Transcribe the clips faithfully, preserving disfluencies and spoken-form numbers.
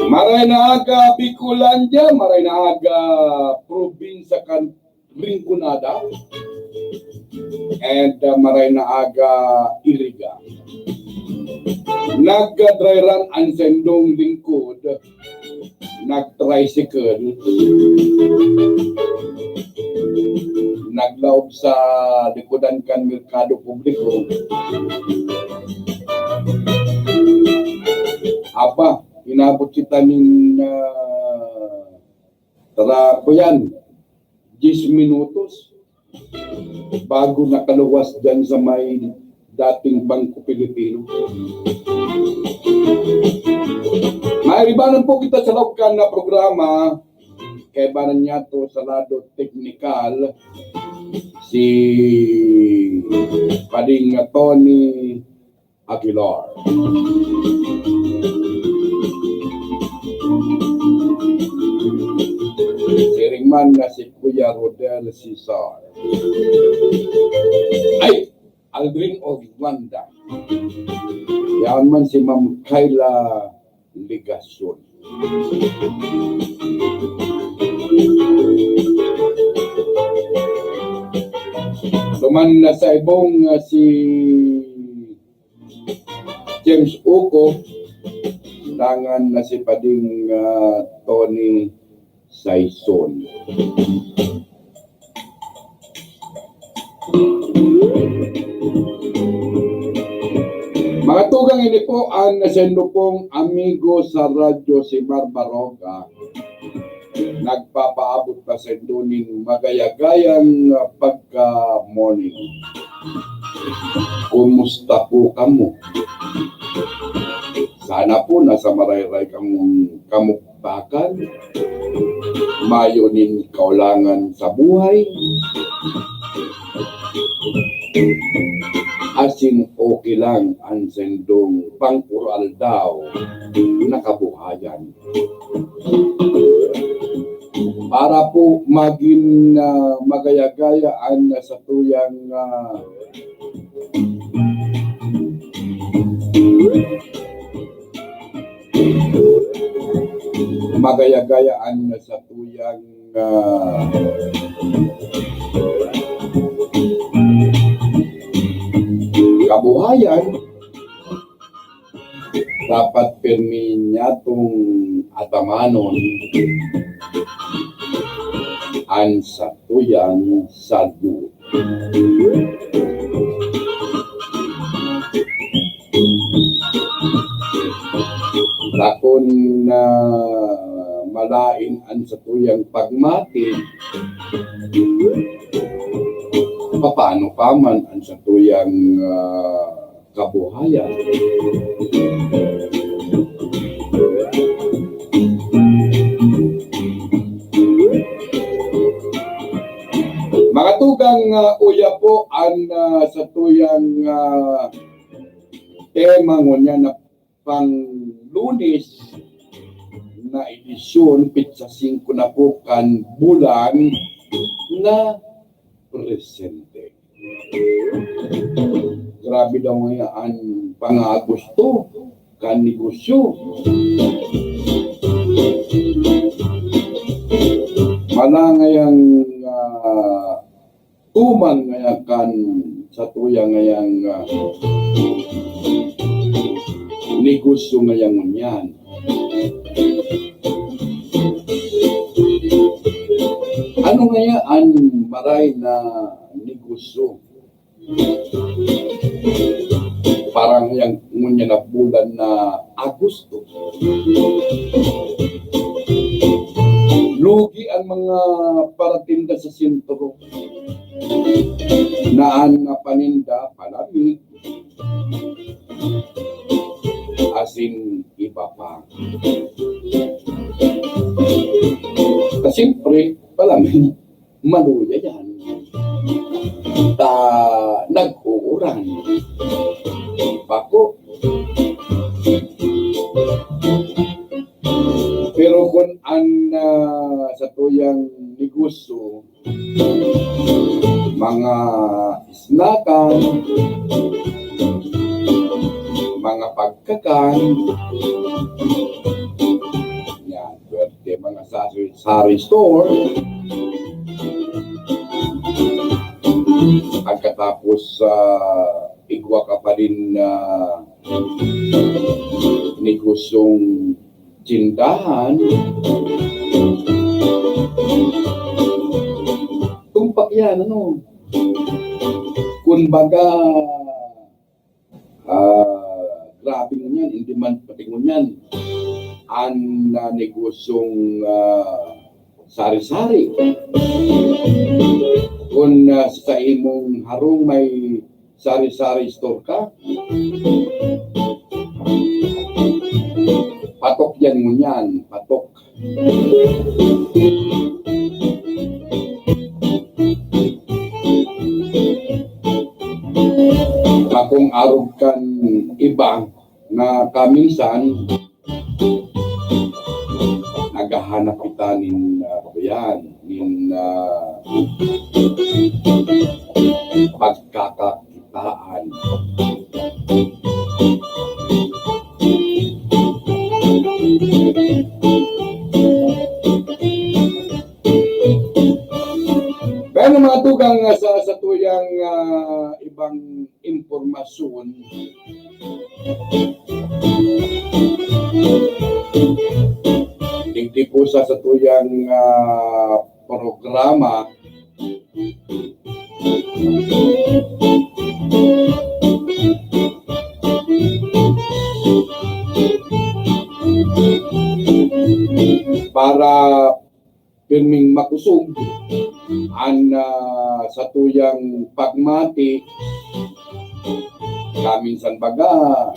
Maray na aga, Bicolandia, maray na aga, probinsya kan Rinconada, and, uh, maray na aga, Iriga. Nag-dry run an saindong lingkod, nag-tricycle, naglaog sa likodan kan merkado publiko. Aba, inabot kita nin, ah, tara, kuyan, diyes minutos bago nakaluwas diyan sa may dating Bangko Pilipino. Mairibanan po kita sa laog kan na programa. Kaibanan niya to sa lado teknikal si Pading Tony Aguilar. Siring man na si Kuya Rodel Cesar. Ay! Aldrin Orlanda. Yan man si Ma'am Kyla Legacion. Duman na sa ibong, ah, si James Uco, dangan na si Pading, ah, Tony Saison. Mga tugang, ini po an saindo pong amigo sa radyo, si Mar Baroga. Nagpapaabot pa saindo nin magayagayang pagka-morning. Kumusta po kamo? Sana po nasa marayray kamo, kamo bakan, mayo nin kaolangan sa buhay, asin okay lang an saindong pang-uro-aldaw na kabuhayan. Para po magin, ah, magaya-gaya an satuyang, ah, magaya-gaya an satuyang, ah, kabuhayan, dapat pirmi niyatong atamanon an satuyang salud. Dakon na malaen an satuyang pagmati, papaano pa man an satuyang, ah, kabuhayan. Mga tugang, ah, uya po an, ah, satuyang, ah, tema ngunyan na pang-Lunes na edisyon, petsa singko na po kan bulan na presente. Grabe daw ngayon an pang-Agosto kan negosyo. Malangayang, ah, tuman ngaya kan satuya ngayang, ah, negosyo ngaya ngunyan. Ano ngaya an maray na negosyo? Parang yang ngunyan na bulan na Agosto, lugi ang mga paratinda sa sentro na an paninda, palamig, asin iba pa. Ta siyempre, palamig, maluya yan. Ta nag-uuran. Bako. Pero kun an, ah, satuyang negosyo, mga snackan, mga pagkakan, yan, pwede mga sari, sari store, pagkatapos, ah, igwa ka pa rin na negosyong tindahan. Tumpak yan, ano? Kumbaga, ah, grabe ngunyan, hindi man pati ngunyan. An, ah, negosyong, ah, sari-sari. Kun, ah, sa imong harong may sari-sari store ka, patok yan ngunyan, patok. Bakong arog kan iba na kaminsan, naghahanap kita nin, ah, ano ba yan, nin, ah, pagkakakitaan. Pero mga tugang, ah, sa, sa tuyang, ah, ibang impormasyon, digdi po sa, sa tuyang, ah, programa, para pirming makusog an, ah, satuyang pagmati. Kaminsan baga,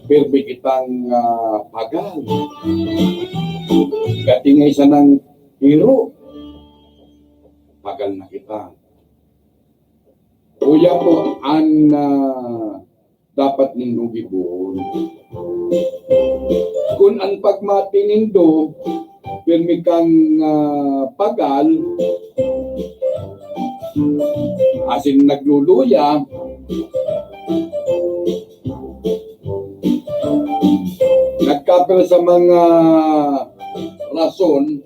pirmi kitang, ah, pagal. Katingay sanang hiro, pagal na kita. Uya po an, ah, dapat nindo gibohon. Kun an pagmati nindo, pirmi kang, ah, pagal, asin nagluluya, nagkapira sa mga rason,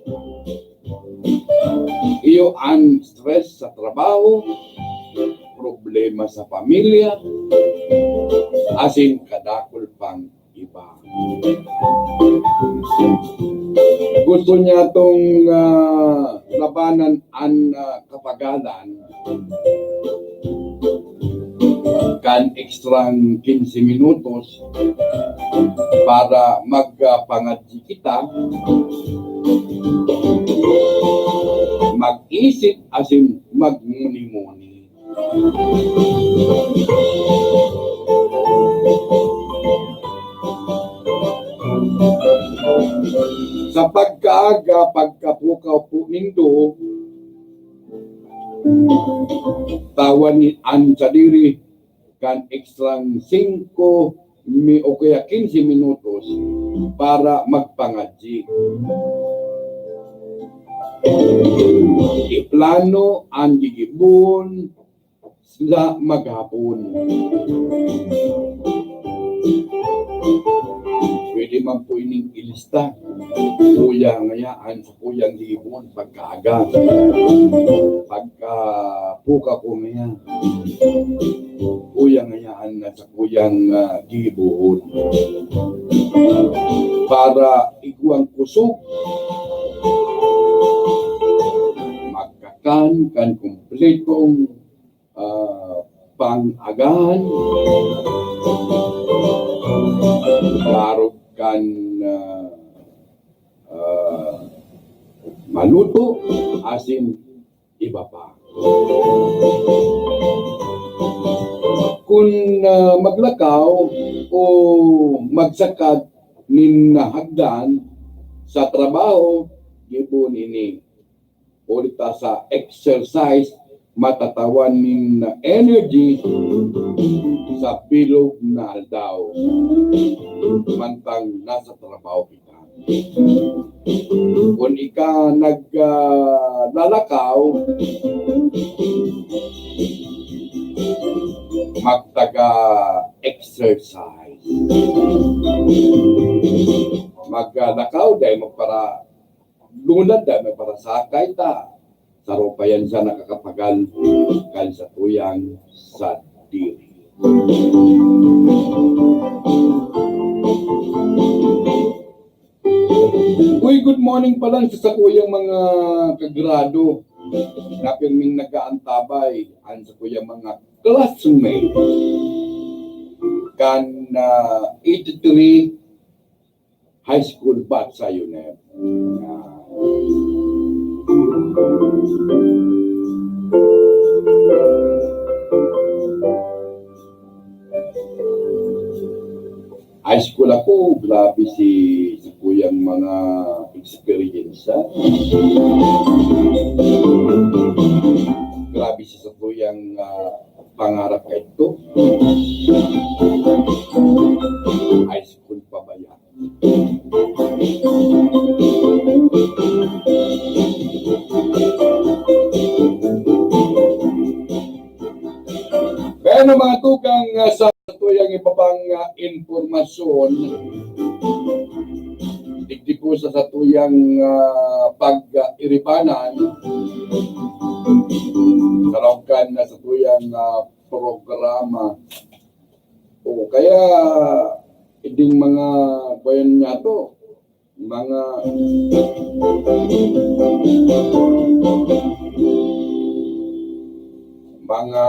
iyo an stress sa trabaho, problema sa pamilya, asin kadakul pang iba. Gusto niya tong, ah, labanan an, ah, kapagalan kan ekstrang quince minutos para magpangadyi kita, mag-isip asin magmuni-muni. Sa pagkaaga, pagkapukaw po nindo, tawan ni an sadiri kan ekstrang singko mi-, o kaya quince minutos para magpangadyi. Iplano an gigibohon sa maghapon. Pwede man po ining ilista. Kuya ngaya, an sakuyang gigibohon pagkaaga. Pagkapukaw ko ngaya, kuya ngaya an sakuyang, ah, gigibohon. Para igwang kusog, magkakan kan kumpletong, ah, pang-agahan, arog kan, ah, ah, maluto, asin iba pa. Kun, ah, maglakaw o magsakad nin hagdan sa trabaho, gibohon ini. Huli ta sa exercise, matatawan nin energy sa bilog na aldaw, mantang nasa trabaho kita. Kun ika nag, ah, lalakaw, magtaga-exercise. Maglakaw, dai magpara-, lunad, dai magparasakay ta. Saro pa yan siya nakakapagal kan satuyang sadiri. Uy, good morning pa lang sa sakuyang mga kagrado na pirming nag-aantabay, ang sakuyang mga classmates kan, ah, eighty-three high school batch sa UNEP. Ah. High school ako, grabe si, si kuyang mga experience, ah. Grabe si, si kuyang, ah, pangarap ka ito. High school pa ba yan? Pero mga tugang, ah, sa tuyang iba pang, ah, impormasyon, digdi po sa satuyang, ah, pag-iribanan, sa laog kan, ah, satuyang, ah, programa. O kaya, iding mga, kuyan niya to, mga, mga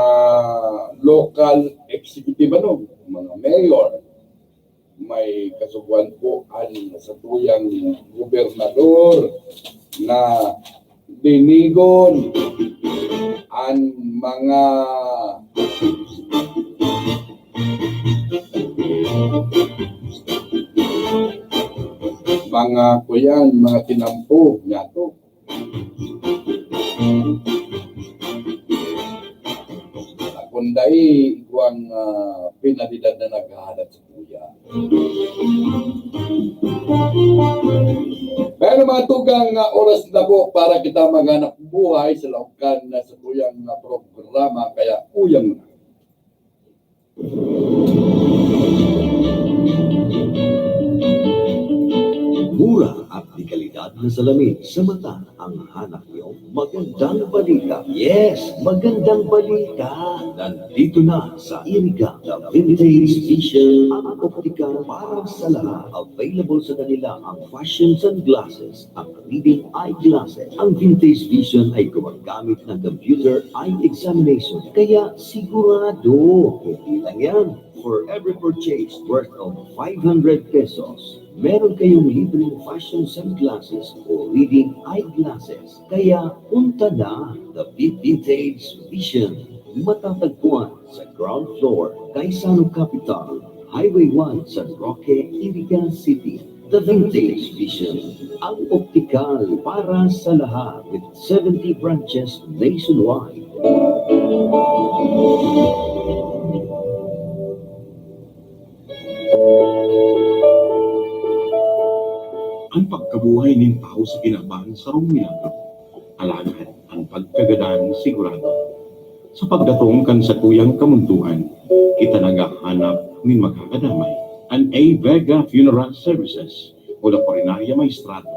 local executive, ano, mga mayor, may kasugoan po an satuyang gobernador na dinigon an mga, mga kuyan, mga tinampo niya to. Kun dai, igwang, ah, penalidad na naghahalat sa kuya. Pero mga tugang, ah, oras na po para kita maghanap buhay sa laog kan, ah, sa tuyang, ah, programa, kaya uyang na. Mura at de kalidad na salamin sa mata ang hanap niyo. Magandang balita. Yes, magandang balita. Nandito na sa Iriga, The Vintage Vision, ang optika para sa lahat. Available sa kanila ang fashion sunglasses, ang reading eyeglasses. Ang Vintage Vision ay gumagamit ng computer eye examination, kaya sigurado. Hindi lang yan. For every purchase worth of five hundred pesos, meron kayong libreng fashion sunglasses o reading eyeglasses. Kaya punta na, The Vintage Vision. Matatagpuan sa ground floor, Gaisano Capital, Highway one, San Roque, Iriga City. The Vintage Vision, ang optikal para sa lahat, with seventy branches nationwide. An pagkabuhay nin tawo sa kinaban sarong milagro. Alagad an pagkagadan sigurado. Sa pagdatong kan satuyang kamundoan, kita naghahanap nin magkakadamay. An A Vega Funeral Services o La Funeraria Maestrado,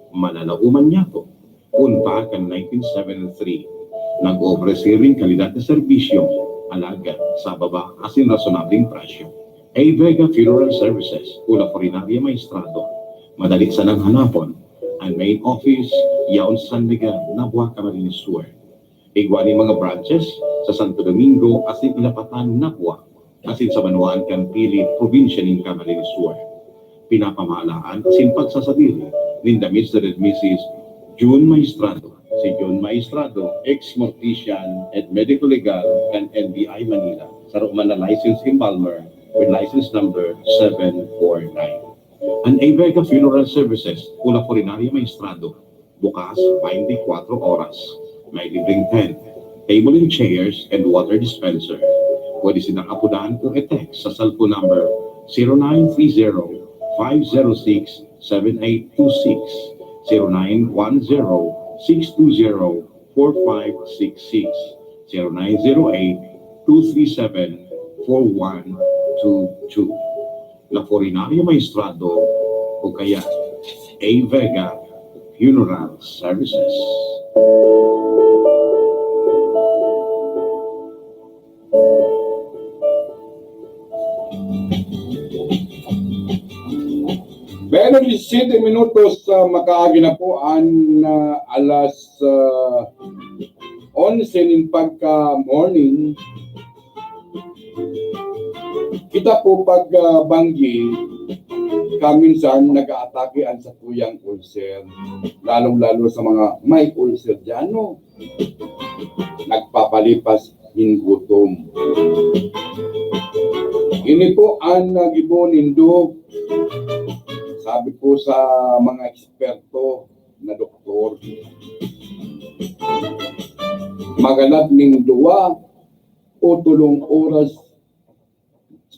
malalaoman niyato. Kun pa kan nineteen seventy-three, nag-oobresir nin kalidad na serbisyo, alagad sa baba asin rasonableng presyo. A Vega Funeral Services o La Funeraria Maestrado, madali sanang hanapon. An main office, yaon sa San Miguel, Nabua, Camarines Sur. Igwa nin mga branches sa Santo Domingo asin Ilapatan, Nabua, asin sa banwaan kan Pili, probinsya nin Camarines Sur. Pinapamahalaan asin pagsasadiri ninda Mister and Missus Jun Maestrado. Si Jun Maestrado, ex-mortician and medico legal kan N B I Manila, saro man na licensed embalmer with license number seven four nine. An A Vega Funeral Services o La Funeraria Maestrado, bukas twenty-four oras. May libreng tent, table and chairs, and water dispenser. Pwede silang apodan o i-text sa cellphone number zero nine three zero, five zero six, seven eight two six, zero nine one zero, six two zero, four five six six, zero nine zero eight, two three seven, four one two two. Laforinario Maestrado o kaya A Vega Funeral Services. Bueno, disisiete minutos, ah, makaagi na po an, ah, alas, ah, onse nin pagka-morning. Kita po pag, ah, banggi, kaminsan nag-aatake an satuyang ulcer, lalong-lalo sa mga may ulcer diyan, no? Nagpapalipas nin gutom. Ini po an, ah, gibo nindo, sabi ko sa mga eksperto na doktor. Maganad nin duwa o tolong oras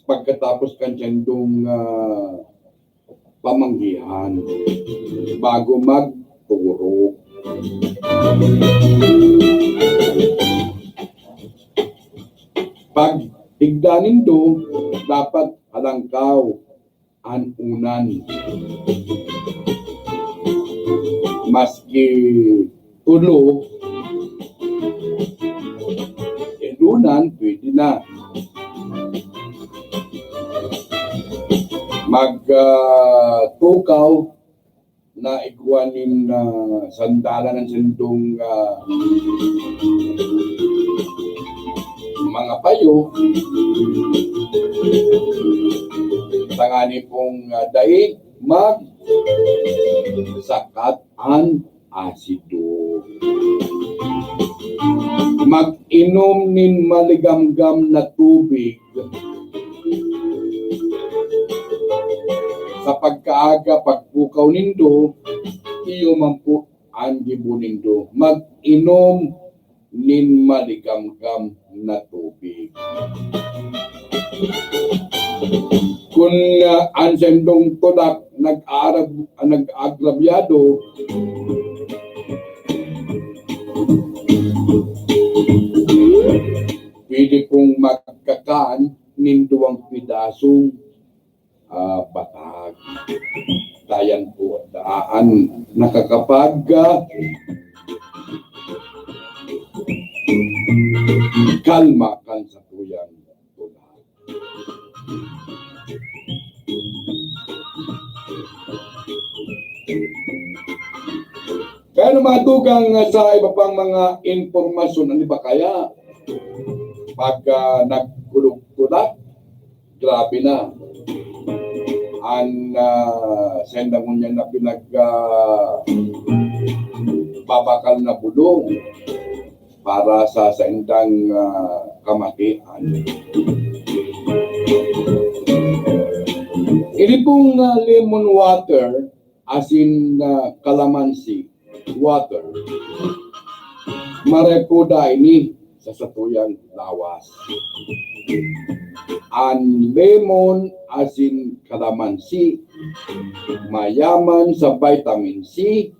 pagkatapos kan siyandong, ah, pamanggihan bago magturo. Pag higda nindo, dapat halangkaw an unan. Maski tulo, inunan, pwede na. Mag, ah, tukaw na igwa nin, ah, sandalan an sindong, ah, mga payo, tangani pong, ah, dai magsakat an asido. Mag-inom nin maligamgam na tubig sa pagkaaga, pagpukaw nindo, iyo man po an gibo nindo. Mag-inom nin maligamgam na tubig. Kun, ah, an sindong tulak nag-aarab-, nag-aagrabyado, pwede pong magkakan nin duwang pidasong, ah, batag. Dayan po daan nakakapag, ah, kalma kan satuyang tulak. Kaya naman, tugang sa iba pang mga impormasyon, ano ba kaya? Pag, ah, nagkulog-kulak, grabe na. An, ah, senda ngunyan na pinag, ah, babakal na bulong para sa saindang, ah, kamatian. Ini pong, ah, lemon water, asin, ah, calamansi water, marekoda ini sa satuyang lawas. An lemon asin calamansi mayaman sa vitamin C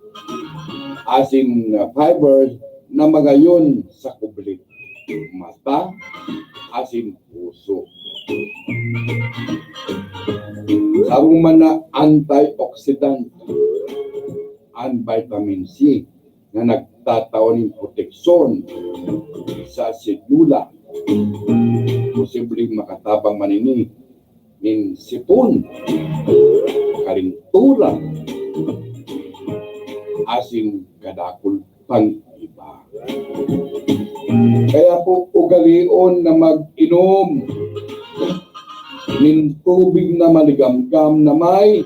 asin, ah, fiber na magayon sa kublit, mata, asin puso. Saro man na antioxidant an vitamin C na nagtatao nin proteksyon sa selula. Posibleng makatabang man ini nin sipon, kalentura, asin kadakul pang iba. Kaya po, ugalion na mag-inom nin tubig na maligamgam na may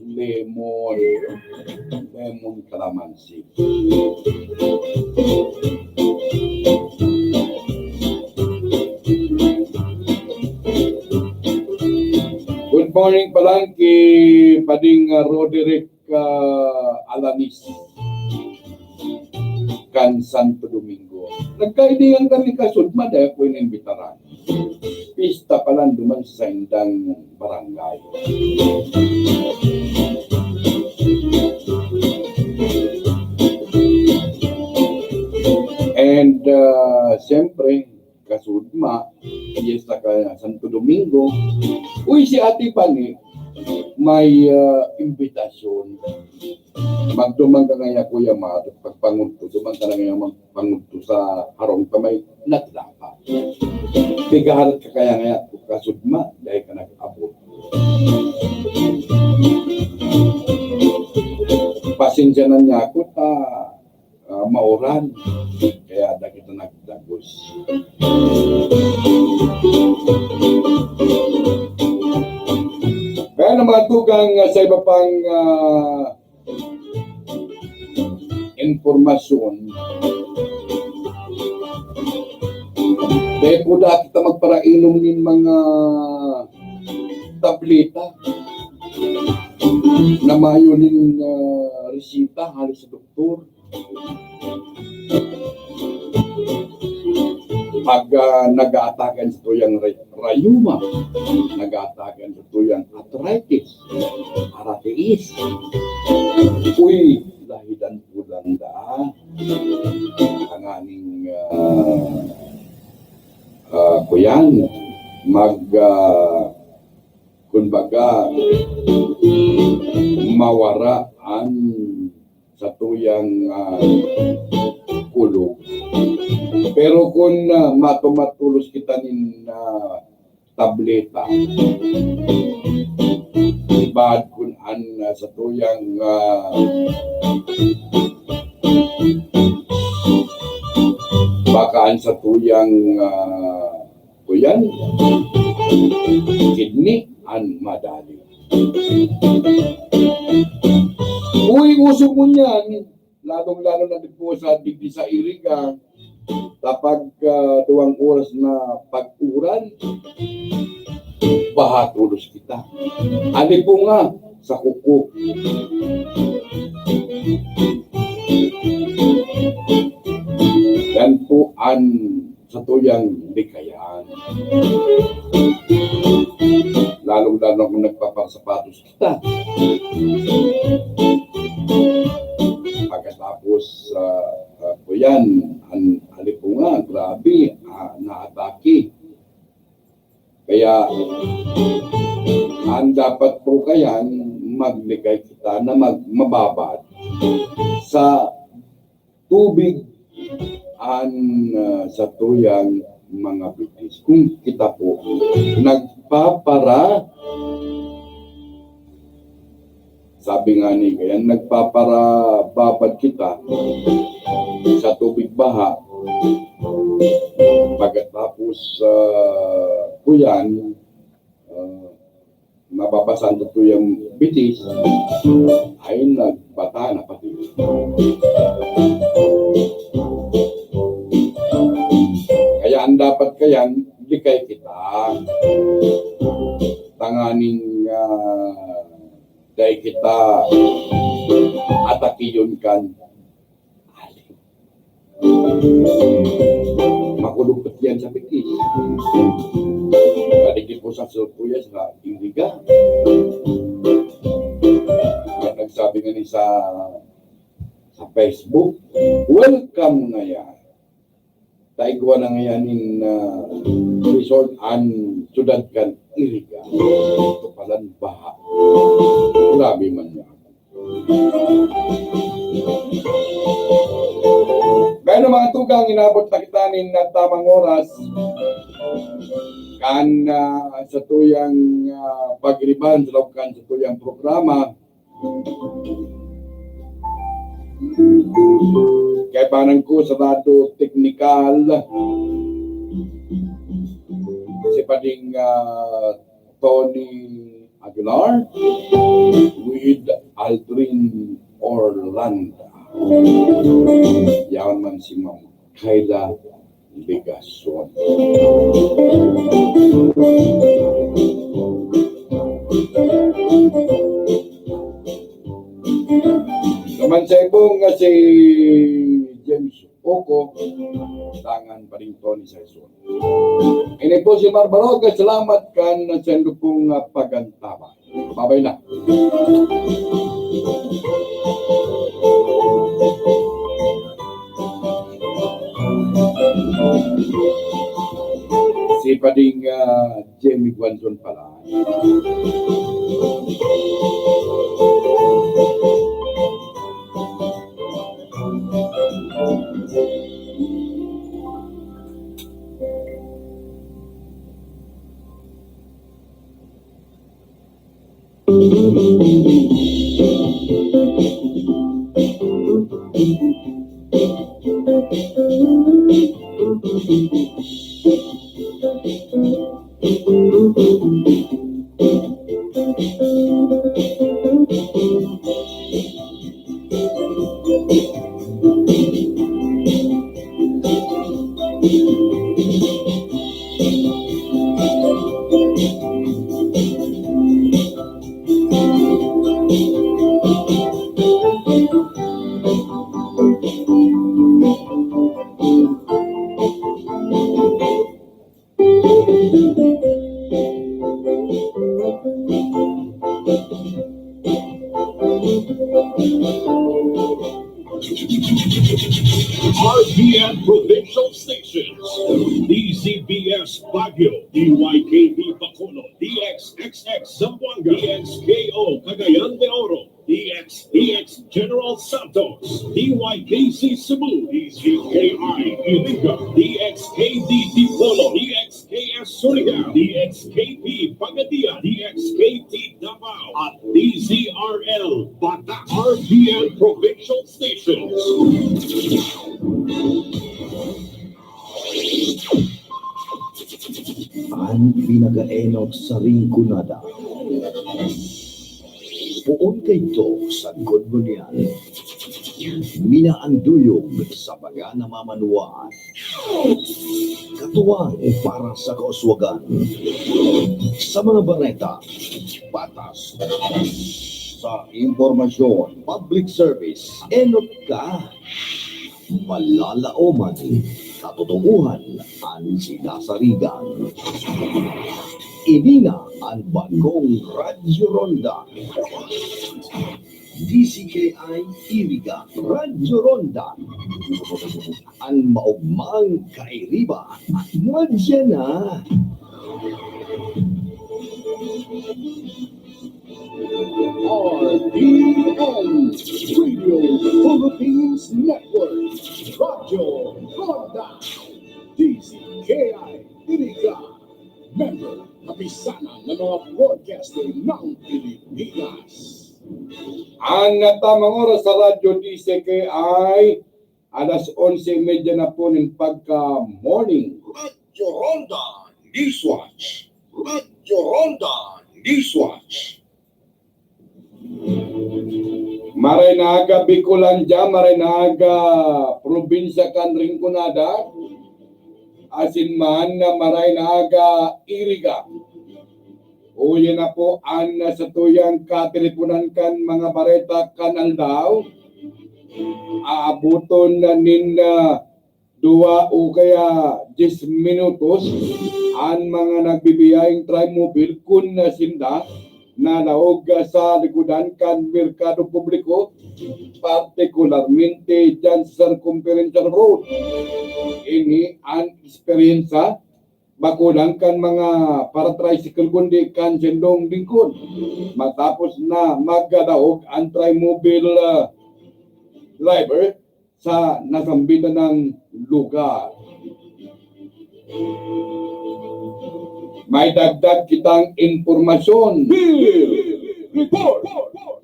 lemon, lemon calamansi. Good morning pa lang ki Pading, ah, Roderick, ah, Alanis kan Santo Domingo. Nagkaidihan kami kasudma, dahil ko inimbitaran. Pista pa lang duman sa saindang barangay. piyesta ka Santo Domingo. Uy, si Ate Pani, may, ah, imbitasyon. Magduman ka ngaya, Kuya Mar, pagpangudto, duman ka na ngaya magpangudto sa harong ta may nagdapa. Pigahalat ka kaya ngaya, kasudma, dahil ka nag-abot. Pasensya na niya ako, ta, ah, mauran. Kaya da kita nagdagos. Kaya na mga tugang, ah, sa iba pang, ah, impormasyon, dai po da kita magparainom nin mga tableta na mayo nin, ah, resita hale sa doktor. Pag, ah, nag-aatakan sa tuyang ray-, rayuma, nag-aatakan sa tuyang arthritis, aratiis. Uy, lahidan po lang da. Tanganing, ah, ah, kuyan, mag, ah, kumbaga, mawara an sa tuyang, ah, kulog. Pero kun, ah, matumatulos kita nin, ah, tableta, baad kun an, ah, sa tuyang, ah, baka an sa tuyang, ah, kuyan, kidney an madali. Uy, uso po niyan, lalong-lalo na din po sa digdi sa Iriga, kapag, ah, duwang oras na pag-uran, baha tolos kita. Alipunga sa kuko. Yan po an sa tuyang likayan. Lalong-lalo kung nagpapasapatos kita. Pagkatapos, ah, ah, po yan, an alipunga, grabe, ah, naatake. Kaya, ang dapat po kayan, maglikay kita na mag-, mababad sa tubig an, ah, sa tuyang mga bitis. Kung kita po, nagpapara-, sabi nga ni, kaya nagpaparababad kita sa tubig baha. Pagkatapos, ah, kuyan, ah, mababasan ta tuyang bitis, ay nagbata na pati. Kaya ang dapat kayan, likay kita. Tanganing, ah, dai kita atakiyon kan makulog pati yan sa bitis. Kadigdi po sa surkuya sa Iriga. Kaya nagsabi nga ni sa, sa Facebook, "Welcome ngaya. Taigwa na ngaya nin, ah, resort an syudad kan Iriga." Ito palan baha. Grabe man niya. Kaya na mga tugang, inabot na kita nin, ah, tamang oras kan, ah, sa tuyang, ah, pagiriban sa laog kan sa tuyang programa. Kaibanan ko sa lado teknikal, si Pading, ah, Tony Aguilar with Aldrin Orlando. Yaon man si Ma'am Kayla Ligason. Naman sa ibong nga si James Oco, dangan pa rin Tony Saison. Ini po si Marbarog, salamat kan sendo pong, ah, pag-antabay. Babay na. Si Pading, ah, Jemmy Guanzon pala. R T N Provincial Stations, D Z B S Baguio, D Y K B Bacolod, D X X X Zamboanga, D X K O Cagayan de Oro, D X D X General Santos, D Y K C Cebu, D Z K I Iriga, D X K D Dipolog, D X K S Surigao, D X K P Pagadian, D X K T Davao, at D Z R L Batak, R T N Provincial Stations. An pinakaenot sa Rinconada. Poon kaidto sagkod ngunyan. Minaanduyog sa mga namamanwaan. Katuwang para sa kauswagan. Sa mga bareta, patas. Sa impormasyon, public service, enot ka. Malalaoman, katotohanan an sinasarigan. Ini na an bagong Radyo Ronda. D Z K I Iriga, Radyo Ronda. An maogmang kairiba, madya na. R T N Radio Philippines Network, Radyo Ronda, D Z K I Iriga, member, kapisanan ng mga broadcaster ng Pilipinas. Ang tamang oras sa Radyo D Z K I, alas onse y media na po nin pagka-morning. Radyo Ronda Newswatch. Radyo Ronda Newswatch. Maray na aga, Bicolandia, maray na aga, probinsya kan Rinconada, asin man na maray na aga, Iriga. Uya na po an satuyang kateleponan kan mga bareta kan aldaw. Aaboton na nin, ah, duwa o kaya dyes minutos an mga nagbibiyaheng trimobile kun na sinda nalaog sa likodan kan merkado publiko, partikularmente diyan sa Circumferential Road. Ini an eksperyensya, bako lang kan mga para-tricycle kundi kan sindong lingkod. Matapos na magkadaog an trimobile, ah, driver sa nasambitan ng lugar. May dagdag kitang impormasyon. Report!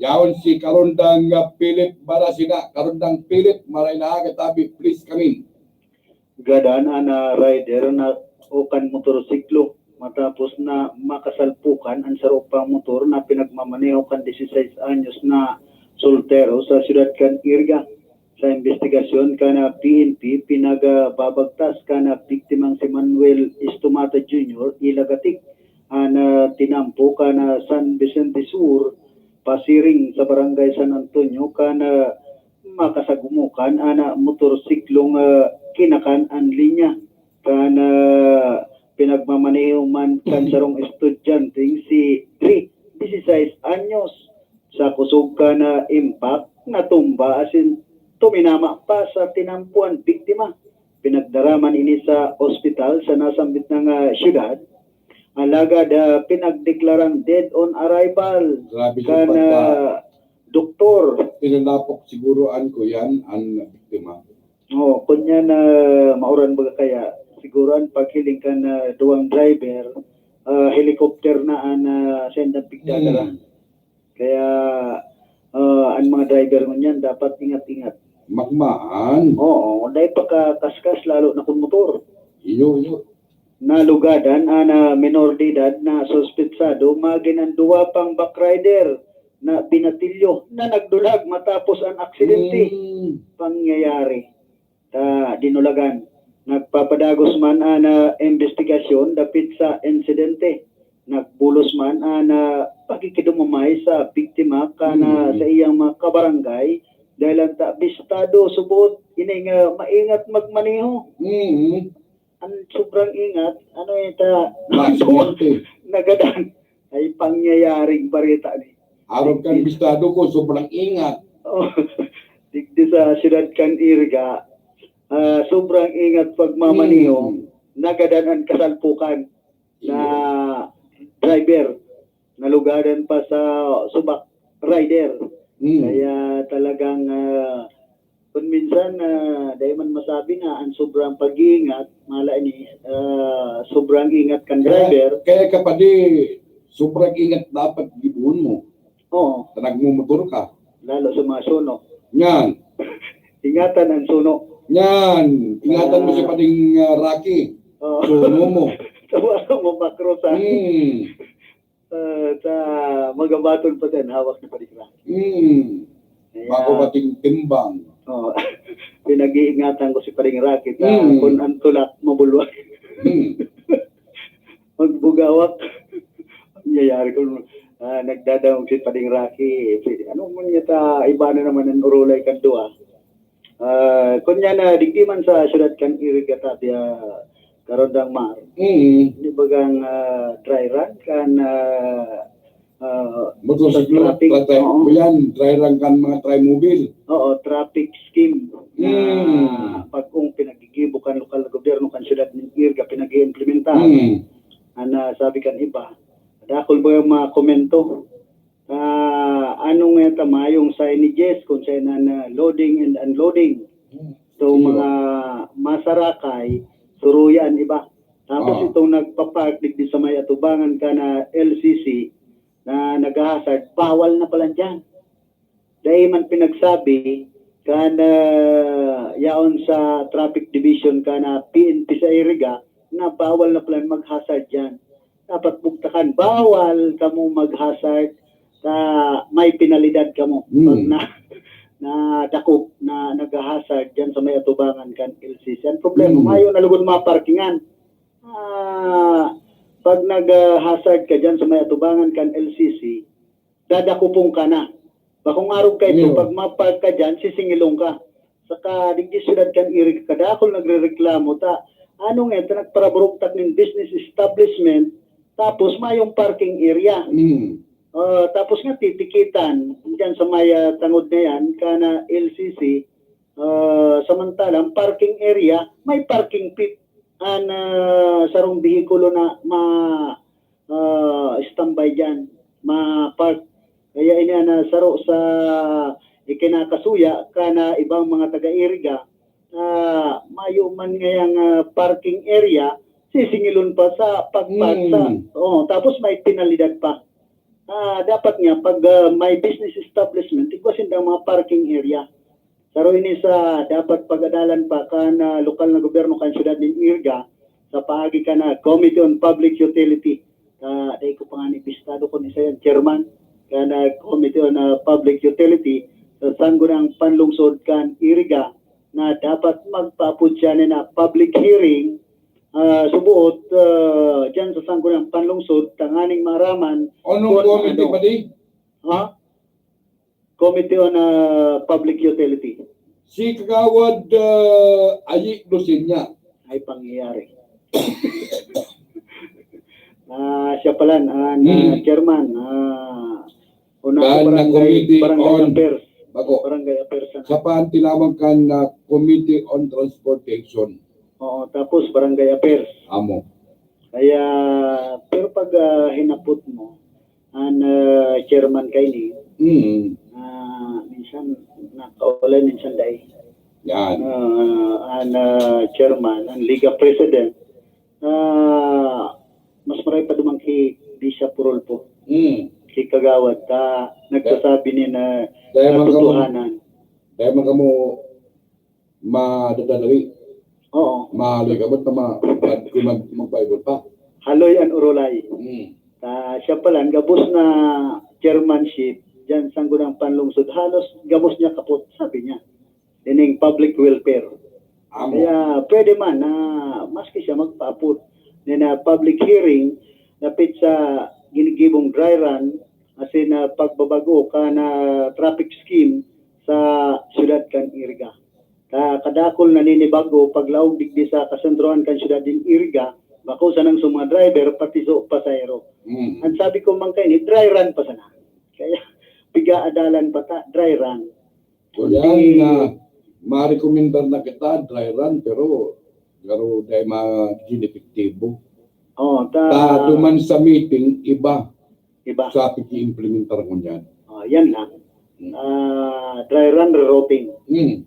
Yaon si Karondang Philip Barasina. Karondang Philip, maray na aga tabi, please come in. Gadan an, ah, rider na o kan motorsiklo matapos na makasalpukan an saro pang motor na pinagmamaneho kan dieciséis anyos na soltero sa siyudad kan Iriga. Sa imbestigasyon kan, ah, P N P, pinagbabagtas kan, ah, biktimang si Manuel Estomata Junior Ilagatik, an, ah, tinampo kan, ah, San Vicente Sur, pasiring sa Barangay San Antonio kan, ah, makasagumokan an, ah, motorsiklong, ah, kinakan an linya kan, ah, pinagmamaneho man kan sarong estudyanteng si Dre, dieciséis anyos. Sa kusog kan, ah, impact, natumba asin tuminama pa sa tinampoan biktima. Pinagdara man ini sa ospital sa nasambit na nga syudad, alagad, ah, pinagdeklarang dead on arrival kan, ah, doktor. Pinanapok siguro an kuyan, an biktima. Oo, kunyan na mauran baga kaya, siguro an paghiling kan, ah, duwang driver, ah, helicopter na an, ah, sendang pigdadara. Hmm. Kaya, ah, an mga driver ngunyan dapat ingat-ingat. Magmaan. Oo, dai pakakaskas, lalo na kun motor. Iyo, iyo. Nalugadan an, ah, minor de edad na suspetsado, magin an duwa pang backrider na binatilyo na nagdulag matapos an aksidente. Hmm. Pangyayari ta dinulagan. Nagpapadagos man an, ah, imbestigasyon dapit sa insidente. Nagbulos man an, ah, pakikidumamay sa biktima kan, ah, Hmm. sa iyang mga kabarangay, dahil an ta bistado subot ining, ah, maingat magmaneho. Hmm. An sobrang ingat, ano ita, Maaksidente. Nagadan. Ay pangyayaring bareta ni. Arog kan bistado ko, sobrang ingat. Oh, digdi sa siyudad kan Iriga, ah, sobrang ingat pagmamaneho, Hmm. nagadan an kasalpukan na Iyo. Driver. Nalugadan pa sa subak rider. Hmm. Kaya talagang, ah, kun minsan, ah, dai man masabi na an sobrang pag-iingat, mala ini, ah, sobrang ingat kan Kaya, driver. Kaya kapadi, sobrang ingat dapat gibohon mo. Oo. Ta nagmomotor ka. Lalo sa mga suno. Yan. Ingatan an suno. Yan. Ingatan mo Ah. si Pading, ah, Rocky. Oo. Suno mo. Sa mga mabakros, ha? Hmm. Ah, sa magabaton pa din, hawak ni Pading Rocky. Hmm. Kaya Bako bating timbang. Oo. Pinag-iingatan ko si Pading Rocky, ta Hmm. kun an tulak, mabulwak. Hmm. Magbugawak. Nangyayari kun, ah, nagdadangog si Pading Rocky, si, ano man niya ta, iba na naman an orolay kan duwa. Ah, kunya na, digdi man sa siyudad kan Iriga ta, biya, Karondang Mar. Mm. Di bagang, ah, dry run kan, ah, ah, Motorsiklo, traffic, trata-, oo. Yan, dry run kan mga trimobile. Oo, traffic scheme na Mm. pag-ong pinaggigibo kan lokal na gobyerno kan siyudad nin Iriga, pinag-iimplementa. Mm. An, ah, sabi kan iba, dakul ba yung mga komento? Ah, ano nga ta, mayong signages kung saan na, na loading and unloading. Hmm. So, Iyo. mga masarakay, suruya an iba. Tapos Oo. itong nagpa-park digdi sa may atubangan kan, ah, L C C na naghahasad, bawal na pala diyan. Dai man pinagsabi kan, ah, yaon sa Traffic Division kan, ah, P N P sa Iriga na bawal na pala maghasad diyan. Dapat bugtakan, bawal kamo maghasad ta may penalidad kamo. Hmm. Pag na, nadakop na naghahasad diyan sa may atubangan kan L C C. Ang problema, Hmm. mayo na lugod mga parkingan. Ah, pag naghahasad ka diyan sa may atubangan kan L C C, dadakopon ka na. Bakong arog ka ito, Iyo. pag ma-park ka diyan, sisingilon ka. Saka digdi siyudad kan Iriga, kadakul nagrereklamo ta, ano nga, ta nagparaburugtak nin business establishment, tapos mayong parking area. Mm. Ah, tapos nga titikitan, diyan sa may, ah, tangod na yan, kana L C C, ah, samantalang parking area, may parking pit an, ah, sarong behikulo na ma-, ah, standby diyan, ma-park. Kaya ini an, ah, saro sa ikinakasuya kan, ah, ibang mga taga-Iriga, ah, mayo man ngayang, ah, parking area, sisingilon pa sa pagpark sa, Hmm. oo, tapos may penalidad pa. Ah, dapat nga, pag, ah, may business establishment, igwa sindang mga parking area. Saro ini sa dapat pag-adalan pa kan, ah, lokal na gobyerno kan siyudad nin Iriga sa paagi kan, ah, Committee on Public Utility. Ah, dai ko pa nga ni bistado kun isa yan, chairman kan, ah, Committee on, ah, Public Utility sa Sangguniang Panlungsod kan Iriga na dapat magpaapod siya na public hearing, ah, subuot, ah, diyan sa Sangguniang Panlungsod tanganing maaraman Anong kun committee ano. pa di? Ha? Committee on, ah, Public Utility. Si Kagawad, ah, Ayi Lucinia. Ay pangyayari. Ah, siya pala, ah, na Hmm. chairman, ah, una Kan ako na barangay, Committee barangay on, Affairs. Bako. Barangay Affairs na. Siya pa ang tinawag kan, ah, Committee on Transportation. Oo, tapos barangay affairs. Amo. Kaya, pero pag, ah, hinapot mo, an, ah, chairman kaini, Mm. ah, minsan nakaulay, minsan dai. Yan. Ah, an, ah, chairman, an liga president, ah, mas maray pa duman ki Bisya Purulpo. Mm. Ki Kagawad, ta nagsasabi ni na Dahil man kamo, katotohanan. Dahil man kamo madadali. Oo. Mahaloy ka ba't na ma-, mag-, mag-, magpaibot pa? Haloy an urulay. Hmm. Ta siya pala, gabos na chairmanship, diyan sa Sangguniang Panlungsod, halos gabos niya kapot, sabi niya. Ining public welfare. Amo. Kaya pwede man na maski siya magpaapod na, na public hearing dapit sa ginigibong dry run, asin na pagbabago kan traffic scheme sa siyudad kan Iriga. Ka-, kadakul naninibago paglaog digdi sa kasentrohan kan siyudad nin Iriga, bako sanang sa mga driver, pati sa pasahero. Mm. Ang sabi ko man kaini, dry run pa sana. Kaya, piga adalan pa ta, dry run. Kundi yan nga, marekomendar na kita, dry run, pero, pero dahil magiging epektibo. Oh, ta- Ta, duman sa meeting, iba. Iba. Sa pag-iimplementar ngunyan. Ah, yan lang. Hmm. Ah, dry run, rerouting. Hmm.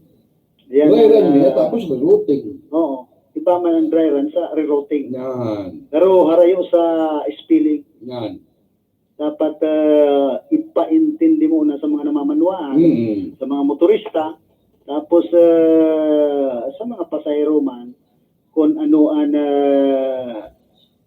Yan, dry run ah, niya, tapos rerouting. Oo. Iba man ang dry run sa rerouting. Yan. Pero harayo sa spilling. Yan. Dapat, ah, ipaintindi mo na sa mga namamanwaan, Mm. sa mga motorista, tapos, ah, sa mga pasahero man, kung ano ang, ah,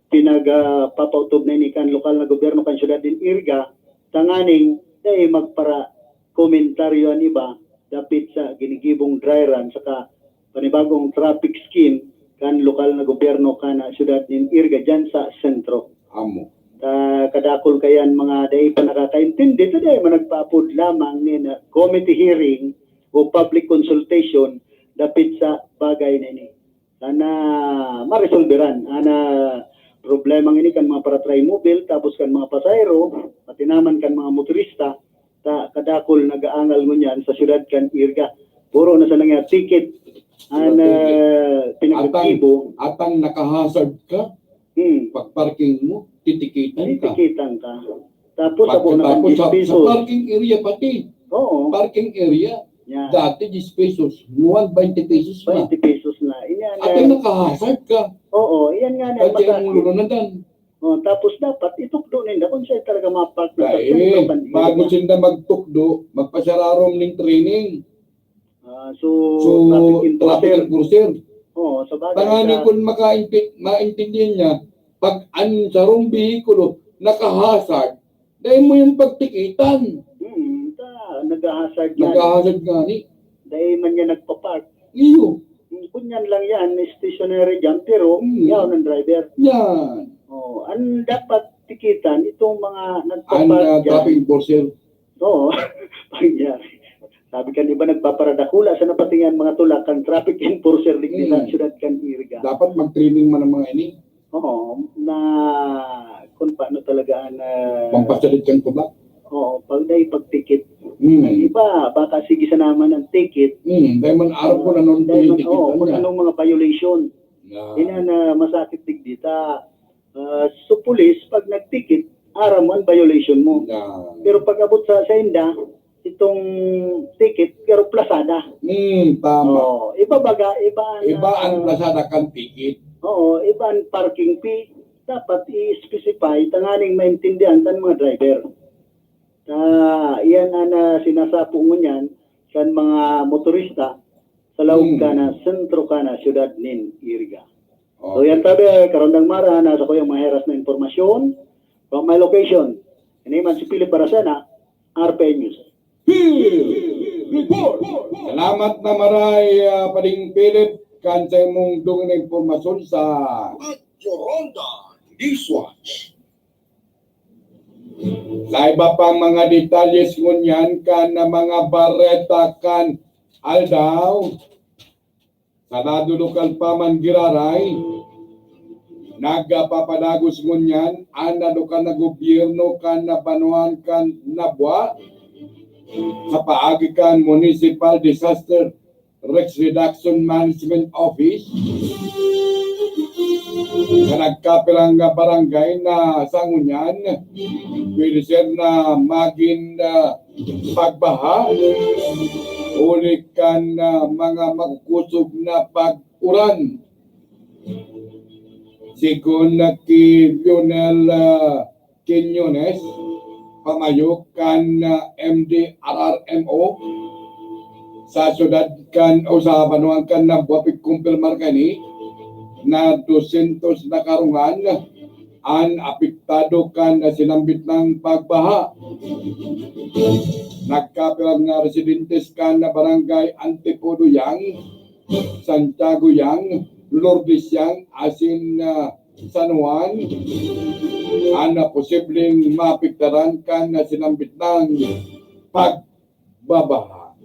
pinag, ah, papautob na ini kan lokal na gobyerno kan siyudad nin Iriga, tanganing dai magpara-komentaryo an iba dapit sa ginigibong dry run saka panibagong traffic scheme kan lokal na gobyerno kan, ah, siyudad nin Iriga diyan sa sentro. Amo. Ta kadakul kayan mga dai pa nakakaintindi, ta dai man nagpaapod lamang nin, ah, committee hearing o public consultation dapit sa bagay na ini. Sana maresolberan an, ah, problemang ini kan mga para-trimobile, tapos kan mga pasahero, pati naman kan mga motorista, ta kadakul nag-aangal ngunyan sa siyudad kan Iriga. Puro na sana nga ticket an, Mga ticket. ah, pinagkatibo. Atang, atang nakahazard ka, Hmm. pag-parking mo, titikitan ka. Titikitan ka. Tapos, ako na Pagkatapos kan sa, sa diyes pesos. Parking area pati. Oo. Parking area, Yan. dati diyes pesos, ngayon twenty pesos na. Twenty pesos na. Iyan At nga. Ang nakahazard ka. Oo, iyan nga na, Pati ang masakit. Ulo na dan. Oh, tapos dapat itukdo ninda kung saan talaga mapark na sa Dahil sentro kan bago Iriga. Sinda magtukdo, magpasararom ning training. Ah, so, So, traffic enforcer. Traffic enforcer. Oo, sa bagay, Tanganing sa kung makainti-, maintindihan niya, pag ang sarong behikulo nakahazard, dahil mo yung pagtikitan. Mm, ta, naghahazard yan. Naghahazard nga ni. Dahil man yan nagpapark. Iyo. Kunyan lang yan, stationary dyan, pero Mm. yaon ang driver. Yan. Oh, ang dapat tikitan, itong mga Ang, nagpapark ah, dyan. Traffic enforcer. Oo. Pangyari. Sabi kan iba, nagpaparadakula sa napatingan mga tulak kan traffic enforcer digdi sa Mm. siyudad kan Iriga. Dapat mag-training man ang mga ini. Oo, na kung paano talaga ang, ah, Pampasalit kan tulak. Oo, pag dai pagtikit. Mm. Ang iba, baka sige sa naman ang ticket. Mm, dahil man araw Oo, kung anong dahil man, tinitikitan oo, kung niya. Anong mga violation. Yeah. Yun ang, ah, masakit digdi. Ta, ah, so, pulis, pag nagtikit, aram mo ang violation mo. Yeah. Pero pag abot sa, sa inda, itong ticket, pero plasada. Hmm, tama. Oo, iba baga, iba ang, Iba ang ah, plasada kan ticket. Oo, iba ang parking fee. Dapat i-specify, tanganing maintindihan kan mga driver. Ah, iyan ang, ah, sinasapo ngunyan kan mga motorista sa laog Hmm. ka na sentro ka na siyudad nin Iriga. So, Okay. yan tabi, Karandang Mara, nasa ko yung mga heras na impormasyon. From my location, ini man si Philip Baracena, R P I News. Field Report. Salamat na maray, ah, Pading Philip, kan sa imong dungog na impormasyon sa Radyo Ronda News Watch. Sa iba pang mga detalye ngunyan kan mga bareta kan aldaw, sa lado lokal pa man giraray, nagpapadagos ngunyan an lokal na gobyerno kan banwaan kan Nabua sa paagi kan Municipal Disaster Risk Reduction Management Office na nagkapirang barangay na sa ngunyan pwede ser na magin ah, pagbaha huli kan ah, mga makukusog na pag-uran. Sigon na ki Lionel ah, Quiñones, pamayo kan ah, M D R R M O sa syudad kan o sa banwaan kan Nabua, pigkumpirmar kani na dosyentos na karungan an apektado kan sinambit nang pagbaha. Nagkapirang nga residentes kan barangay Antipodo Yang, Santiago Yang, Lourdes Yang, asin ah, San Juan, an posibleng maapektaran kan sinambit nang pagbabaha.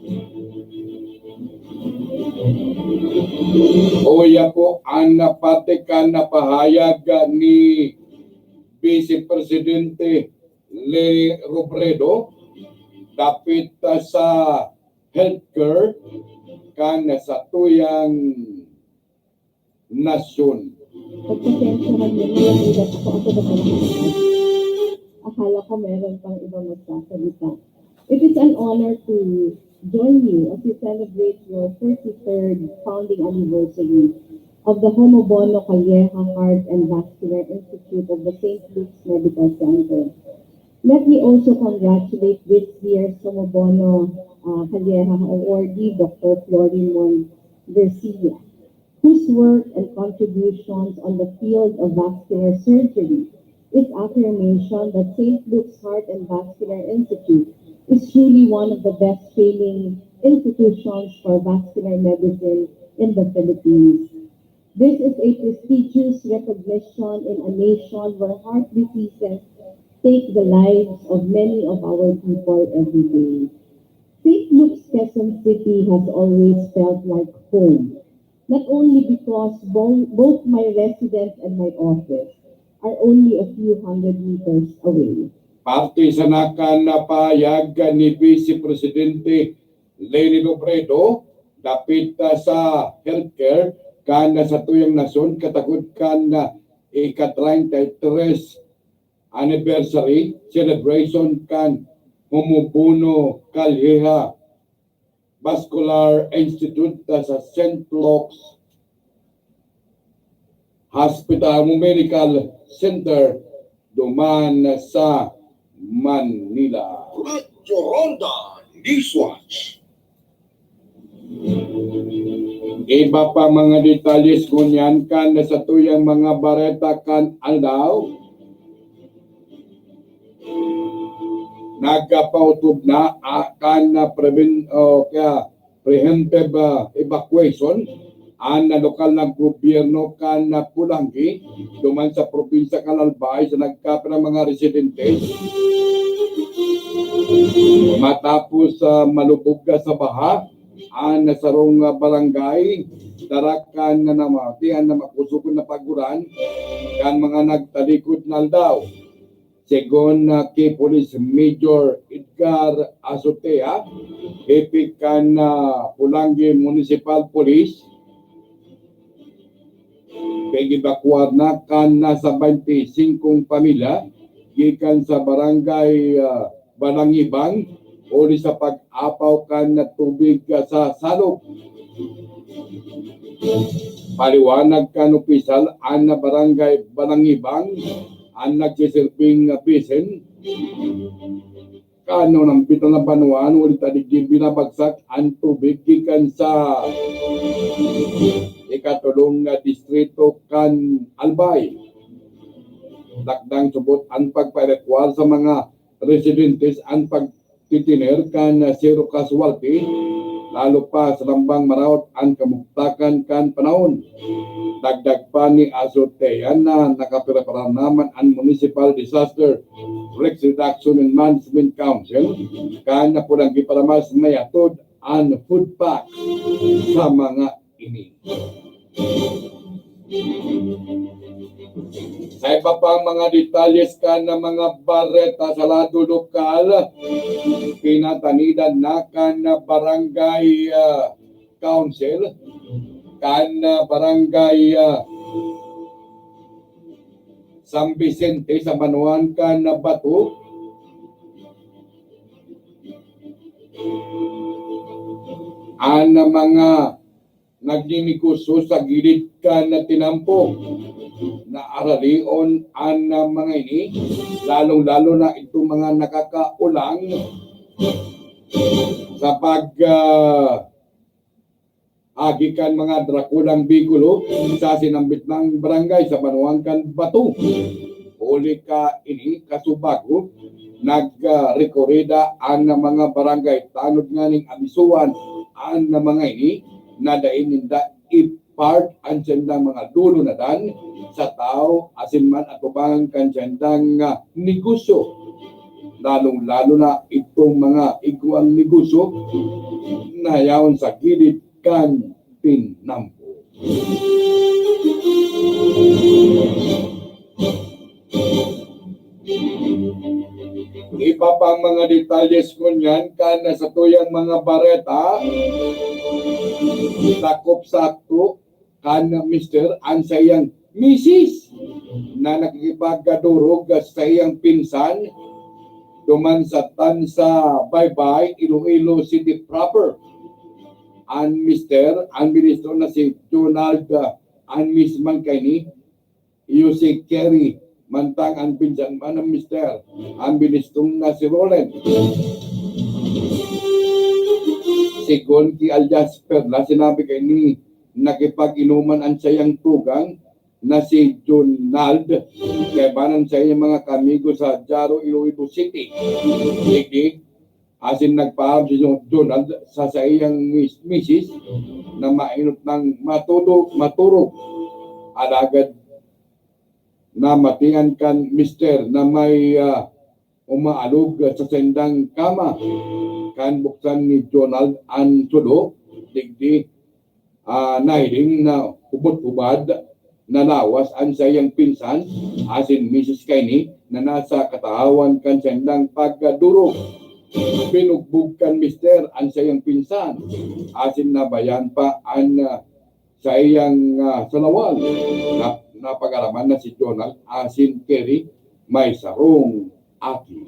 Uya po an parte kan pahayag ni Vice Presidente Leni Robredo dapit sa healthcare kan satuyang nasyon. Pagpasensya na ninyo, hindi ako, ako ba talaga? Akala ko meron pang iba magsasalita. It is an honor to join you as you celebrate your thirty-third founding anniversary of the Homobono Calleja Heart and Vascular Institute of the Saint Luke's Medical Center. Let me also congratulate this year's Homobono uh, Calleja awardee, Doctor Florimon Garcia, whose work and contributions on the field of vascular surgery is affirmation that Saint Luke's Heart and Vascular Institute is truly one of the best training institutions for vascular medicine in the Philippines. This is a prestigious recognition in a nation where heart diseases take the lives of many of our people every day. Saint Luke's Quezon City has always felt like home, not only because bo- both my residence and my office are only a few hundred meters away. Parte sa nakan na pahayag ni Vice Presidente Leni Robredo dapit ah, sa healthcare kan ah, satuyang nasyon katakod kan ah, ika-treinta y tres anniversary celebration kan Homobuno Calleja Vascular Institute sa Saint Luke's Hospital Medical Center duman sa Manila. Radyo Ronda Newswatch. Iba pa mga detalles ngunyan kan satuyang mga bareta kan aldaw. Nagkapautob na ah, kan ah, prevent o kaya preemptive ah, evacuation an ah, lokal na gobyerno kan ah, Pulanggi duman sa probinsya kan Albay sa nagkapirang mga residente matapos ah, malubog ka sa baha an sarong ah, barangay, dara kan na namati an na makusog na pag-uran kan mga nagtalikod na aldaw. Segun na ki Police Major Edgar Azotea, hepe kan ah, Pulangi Municipal Police, pag-ebakuar na kan nasa baynte singkong pamilya gikan sa barangay ah, Balangibang huli sa pag-apaw kan tubig sa salog. Paliwanag kan opisyal, an barangay Balangibang an nagsiserbing basin kan nambit na banwaan huli ta digdi binabagsak an tubig gikan sa ikatolong nga distrito kan Albay. Dakdang subot an pagpaebakuar sa mga residentes an pagtitiner kan zero casualty, lalo pa sa lambang maraot an kamugtakan kan panahon. Dagdag pa ni Azotea na nakapreparar naman an Municipal Disaster Risk Reduction and Management Council kan Pulanggi para mas maihatod an food pack sa mga ini. Sa iba pang mga detalles kan mga bareta sa lado lokal, pinatanidan na kan barangay ah, Council kan, ah, Barangay, ah, San Vicente sa banwaan kan Bato, an mga nagninegosyo sa gilid kan tinampo na aralion an mga ini, lalong-lalo na itong mga nakakaulang sa pag, ah, agi kan mga drakulang bikulo sa sinambit nang barangay sa banwaan kan Bato. Huli ka ini, kasubago, nagrekorida an mga barangay tanod nganing abisuhan an mga ini na dai ninda ipart an sindang mga lulunadan sa tawo asin man atubangan kan sindang, ah, negosyo, lalong-lalo na itong mga igwang negosyo na yaon sa gilid kan tinampo. Iba pang mga detalles ngunyan kan satuyang mga bareta, dakop sakto kan mister an saiyang misis na nakikipagkadurog sa saiyang pinsan duman sa Tansa, Baybay, Iloilo City proper. An mister, an ministro na si Donald, ah, an mismang kaini, iyo si Kerry, mantang an pinsan man an mister, an ministrong na si Roland. Sigon ki alias Perla, sinabi kaini, nakipag-inuman an saiyang tugang na si Jonald, kaiba an saiyang mga kamigo sa Jaro, Iloilo City. Sige, asin nagpaaram si Jonald sa saiyang mis-, misis na mainot nang matudo-, maturog. Alagad namatian kan mister na may, ah, umaalog sa saindang kama. Kan buksan ni Jonald an sulo, digdi, ah, nahiling na hubot-hubad na lawas an saiyang pinsan asin misis kaini na nasa katahawan kan saindang pagkadurog. Binugbog kan mister an saiyang pinsan asin nabayan pa an, ah, saiyang, ah, salawal. Nap-, napag-araman na si Jonald asin Kerry may sarong aki.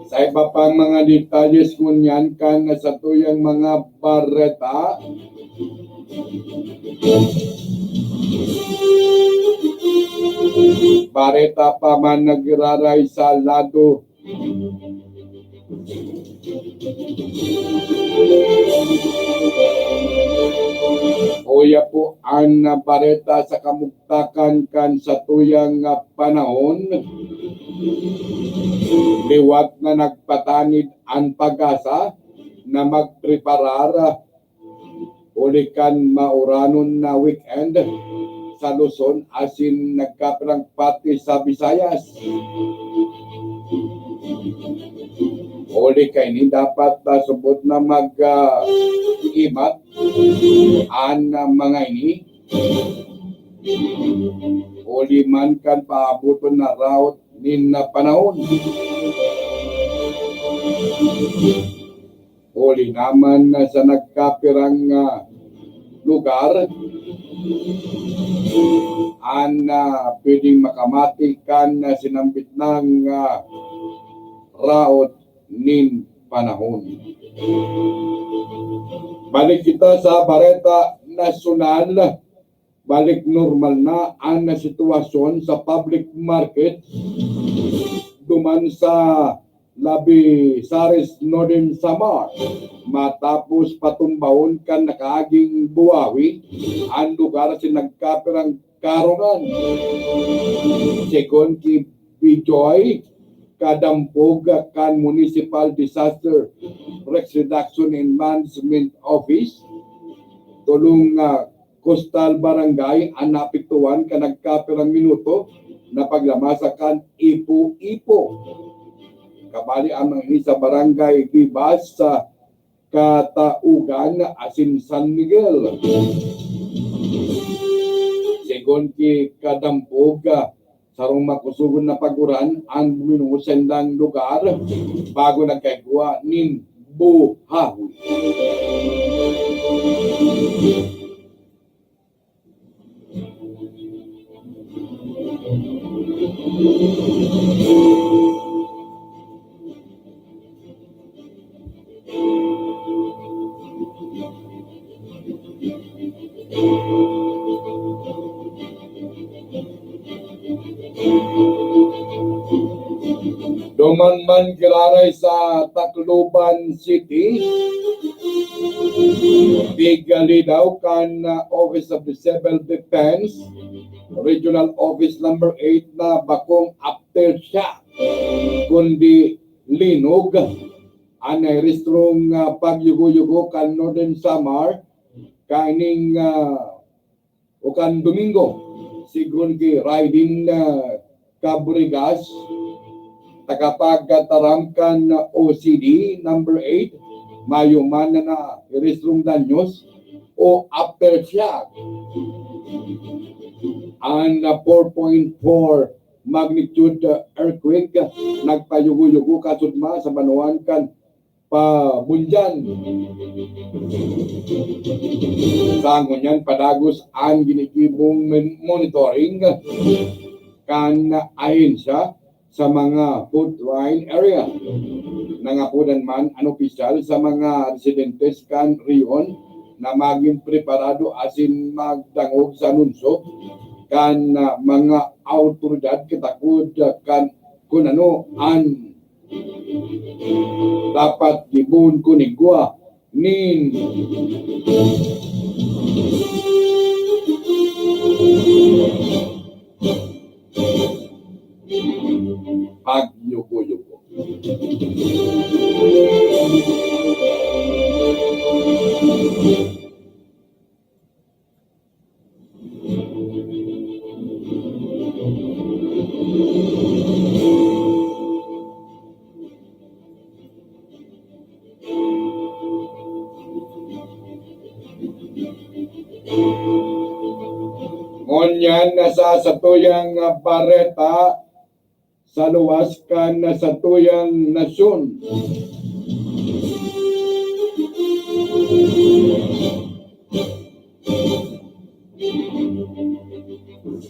Sa iba pang mga detalles ngunyan kan satuyang mga bareta, bareta pa man nagraray sa lado Uya po an bareta sa kamugtakan kan satuyang, ah, panahon. Liwat na nagpatanid an PAGASA na magpreparar huli kan mauranon na weekend sa Luzon asin nagkapirang pati sa Visayas. Huli kaini, dapat, ah, subot na mag, ah, imat an, ah, mga ini. Huli man kan paaboton na raot nin, ah, panahon. Huli naman sa nagkapirang, ah, lugar, an, ah, pwedeng makamati kan, ah, sinambit nang, ah, raot nin panahon. Balik kita sa bareta nasyonal. Balik normal na an sitwasyon sa public market duman sa Labisares, Northern Samar, matapos patumbahon kan nakaaging buhawi an lugar sa nagkapirang karungan. Segun ki Bijoy Kadampog kan Municipal Disaster Risk Reduction and Management Office, tolong, ah, coastal barangay an naapektuhan kan nagkapirang minuto na paglamasa kan Ipo-Ipo. Kabali an mga ini sa Barangay Ribas, sa Cataugan asin San Miguel. Kun ki kadamog, ah, sarong makusugon na pag-uran an buminuhos sa indang lugar bago nagkaigwa nin buhawi. Duman man giraray sa Tacloban City, pigali daw kan, uh, Office of the Civil Defense, Regional Office Number eight na bakong aftershock, kundi linog. An nairehistrong, ah, pagyugo-yugo kan Northern Samar kaining, ah, o kan Domingo, sigon ki Raiden, ah, Cabregas, tagapagtaram kan O C D number eight, mayo man na nairehistrong danyos o aftershock. An, ah, four point four magnitude, ah, earthquake, ah, nagpayugo-yugo kasudma sa banwaan kan Pabunjan. Sa ngunyan, padagos an ginigibong mon-, monitoring kan ahensya sa mga fault line area. Nangapodan man an opisyal sa mga residentes kan rehiyon na magin preparado asin magdangog sa anunsyo kan, ah, mga awtoridad katakod, ah, kan kun ano an dapat gibohon kun igwa nin pagyugo-yugo. Ngunyan na sa satuyang bareta, sa luwas kan satuyang nasyon.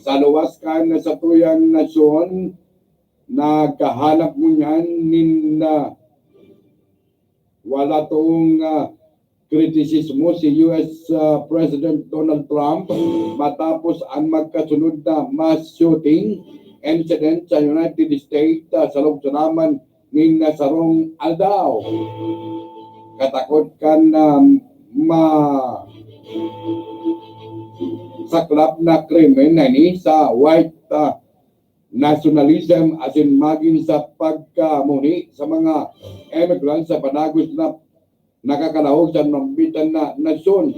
Sa luwas kan satuyang nasyon, nagkahanap ngunyan nin, ah, wala toong, ah, kritisismo si U S, ah, President Donald Trump matapos an magkasunod na mass shooting incident sa United States, ah, sa loob sa naman nin, ah, sarong aldaw. Katakot kan, ah, masaklap na krimen na ini sa white, ah, nationalism asin magin sa pagkamuhi sa mga immigrants sa padagos na nakakalahog sa nambitan na nasyon.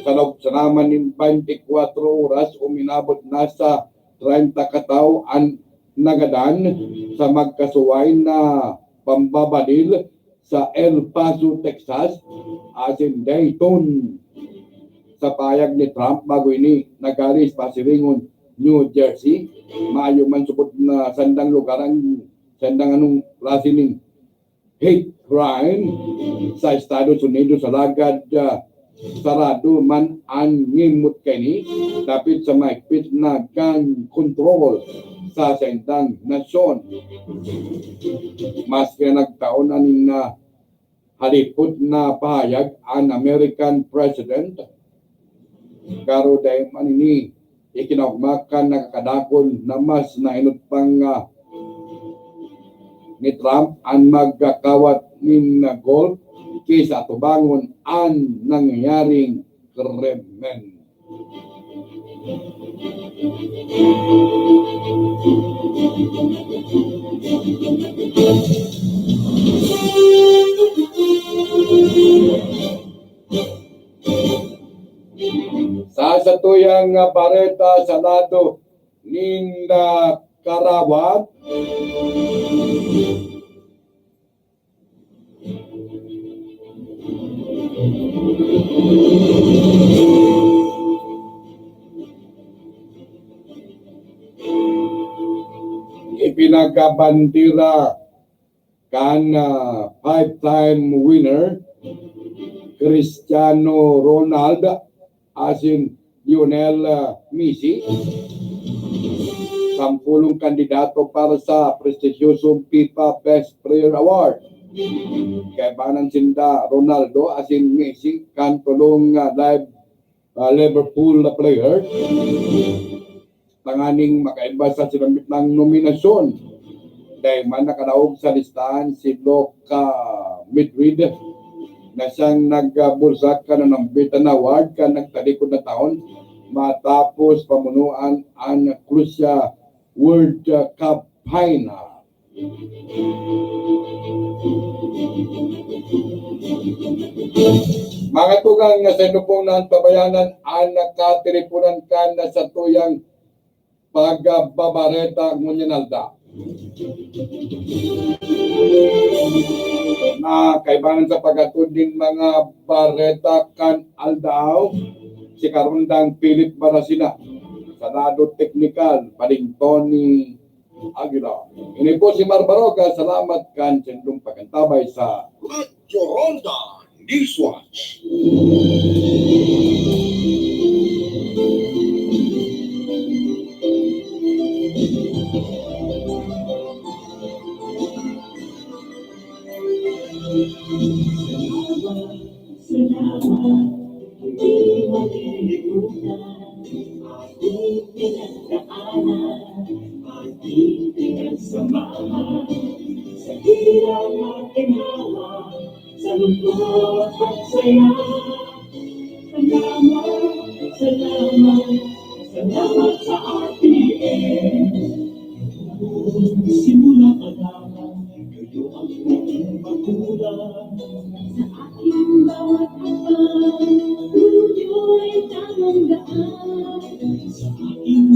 Sa loob sa naman nin twenty-four oras, uminabot na sa treinta ka tawo an nagadan sa magkasuway na pambabadil sa El Paso, Texas, asin Dayton. Sa pahayag ni Trump bago ini nag-alis pasiringon New Jersey, mayo man supot na sandang lugar ang sandang anong klase nin hate crime sa Estados Unidos, alagad, ah, sarado man an ngimot kaini dapit sa mahigpit na gun control sa saindang nasyon. Maski na nagtaon na nin, ah, halipot na pahayag an American President, garo dai man ini ikinaogma kan nakakadakul na mas nainot pang, ah, ni Trump an magkakawat nin, ah, golf kaysa atubangon an nangyayaring krimen. Sa satuyang bareta sa lado nin, ah, karawat, Pinagabandera kan, ah, five-time winner Cristiano Ronaldo asin Lionel, ah, Messi, sampulong kandidato para sa prestigyosong FIFA Best Player Award. Kaibanan sinda Ronaldo asin Messi kan tolong, ah, live, ah, Liverpool na player. Tanganing makaiba sa sinambit na nominasyon, dai man nakadaog sa listahan si Luka Modric, na siyang nagbulsak kan nanambitan na award kan nagtalikod na taon, matapos pamunuan an Croatia World Cup final. Mga tugang, na sa inyo pong naantabayanan an nakatiripunan kan satuyang pagbabareta ngunyan aldaw. Na kaibanan sa paghatod nin mga bareta kan aldaw, si Karundang Philip Barasina, sa lado teknikal, Paling Tony Aguilar. Ini po si Mar Baroga, salamat kan sindong pag-antabay sa Radyo Ronda Newswatch. Sa lungkot at saya. Salamat, salamat, salamat sa R T N. Simula pa lamang, kayo ang naging magulang. Sa aking bawat hakbang, kayo'y tamang daan. Sa aking